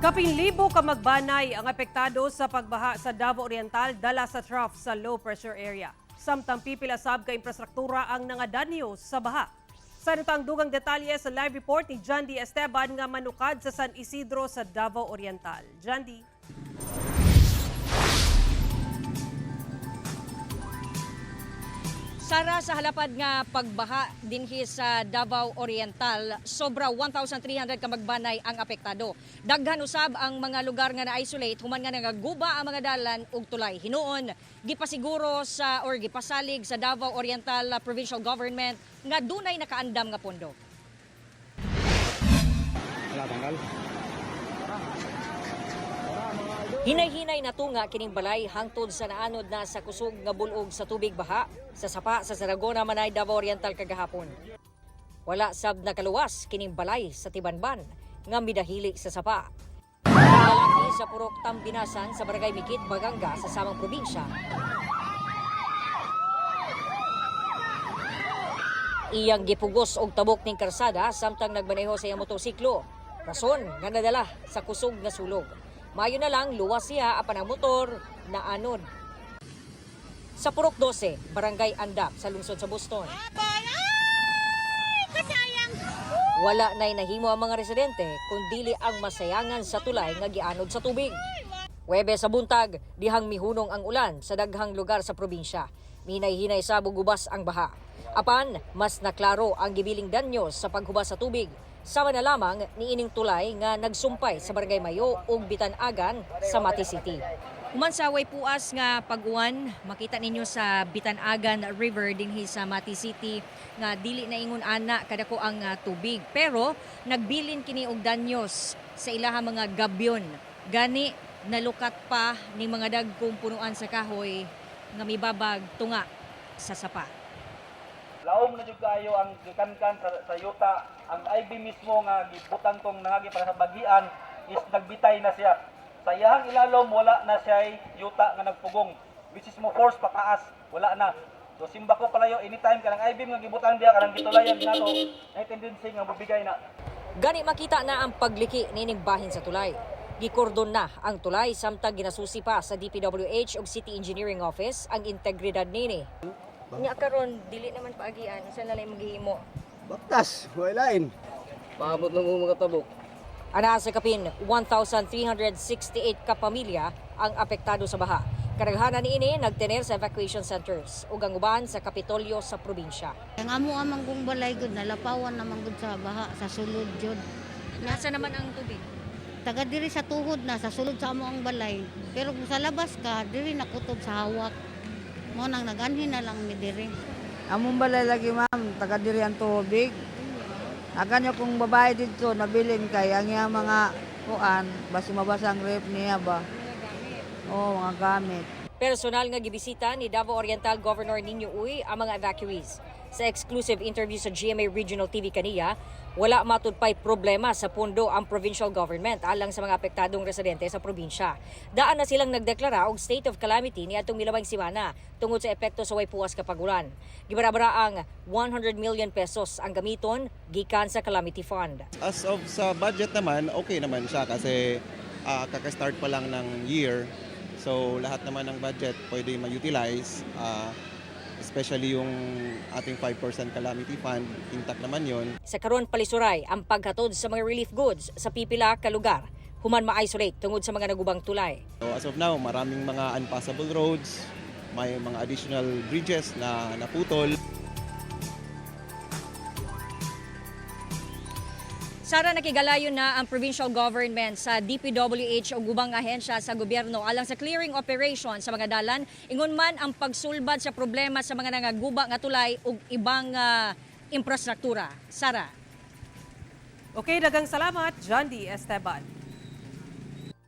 Kapin libo ka magbanay ang apektado sa pagbaha sa Davao Oriental dala sa trough sa low pressure area. Samtang pipila sab ka infrastruktura ang nangadanyo sa baha. Sa nito ang dugang detalye sa live report ni John D. Esteban nga manukad sa San Isidro sa Davao Oriental. John D. Sara, sa halapad nga pagbaha dinhi sa Davao Oriental, sobra 1,300 ka magbanay ang apektado. Daghan usab ang mga lugar nga na-isolate human nga nagaguba ang mga dalan ug tulay. Hinuon gipasiguro sa or gipasalig sa Davao Oriental Provincial Government nga dunay nakaandam nga pondo. Hinay-hinay natunga kining balay hangtod sa naanod na sa kusog nga bulog sa tubig baha sa sapa sa Saragona, Manay, Davao Oriental kagahapon. Wala sab nakaluwas kining balay sa Tibanban nga midahili sa sapa. Ang lalaki sa Purok Tambinasan sa Barangay Mikit, Baganga sa samang probinsya. Iyang gipugos og tabok ning karsada samtang nagmaneho sa iyang motorsiklo. Rason nga nadala sa kusog nga sulog. Mayo na lang luwas siya apan ang motor na anod. Sa Purok 12, Barangay Andap sa lungsod sa Boston. Wala na'y nahimo ang mga residente kundili ang masayangan sa tulay nga gianod sa tubig. Huwebes sa buntag, dihang mihunong ang ulan sa daghang lugar sa probinsya. Minay-hinay sa bugubas ang baha. Apan, mas naklaro ang gibiling danyo sa paghubas sa tubig. Sama na lamang niining tulay nga nagsumpay sa Barangay Mayo ug Bitanagan sa Mati City. Human sa way puas nga pag-uwan, makita ninyo sa Bitanagan River dinhi sa Mati City nga dili na ingon ana kadako ang tubig. Pero nagbilin kini og danyos sa ilaha mga gabyon. Gani nalukat pa ni mga dagkong punuan sa kahoy nga mibabag tunga sa sapa. Laom na jud kaayo ang gikankan sa yuta. Ang IV mismo nga gibutang tong nangagi para sa bagian is nagbitay na siya. Sa iyahang ilalom wala na siya yuta nga nagpugong, which is mo force pataas, wala na. So simba ko palayo anytime kanang IV nga gibutang diha kanang gitulayan nato ay tendency nga mobigay na. Gani makita na ang pagliki nining bahin sa tulay. Gikordon na ang tulay samtang ginasusi pa sa DPWH ug City Engineering Office ang integridad nini. Nya karon dili naman paagian, unsa na lang maghihimo? Baktas, walain. Paabot lang mo mga tabok. Ana sa kapin 1,368 ka pamilya ang apektado sa baha. Karaghanan niini nagtener sa evacuation centers ug ang uban sa Kapitolyo sa probinsya. Ang amo amang kong balay gud nalapawan naman gud sa baha sa sulod jud. Nasa naman ang tubig? Taga diri sa tuhod na sa sulod sa amo ang balay. Pero kung sa labas ka diri nakutob sa hawak. Mo nang naganhi na lang mi diri. Among balay lagi ma'am, taga diri ang tubig. Agan niya kung babae dito, nabilin kay ang iyang mga kuan, basi mabasa ang rep niya ba? Oo, mga gamit. Personal nga gibisita ni Davao Oriental Governor Nino Uy ang mga evacuees. Sa exclusive interview sa GMA Regional TV kaniya, wala matud pa'y problema sa pondo ang provincial government alang sa mga apektadong residente sa probinsya. Daan na silang nagdeklara og state of calamity niadtong milabang simana tungod sa epekto sa way puas kapagulan. Gibarabara ang 100 million pesos ang gamiton gikan sa calamity fund. As of sa budget naman, okay naman siya kasi kaka-start pa lang ng year. So lahat naman ng budget pwede ma-utilize, especially yung ating 5% calamity fund, intact naman yon. Sa karon palisuray ang paghatod sa mga relief goods sa pipila ka lugar human ma-isolate tungod sa mga nagubang tulay. So as of now, maraming mga unpassable roads, may mga additional bridges na naputol. Sara, nakigalayon na ang provincial government sa DPWH o gubang ahensya sa gobyerno alang sa clearing operation sa mga dalan. Ingon man ang pagsulbad sa problema sa mga nangaguba nga tulay ug ibang infrastruktura. Sara. Okay, dagang salamat, John D. Esteban.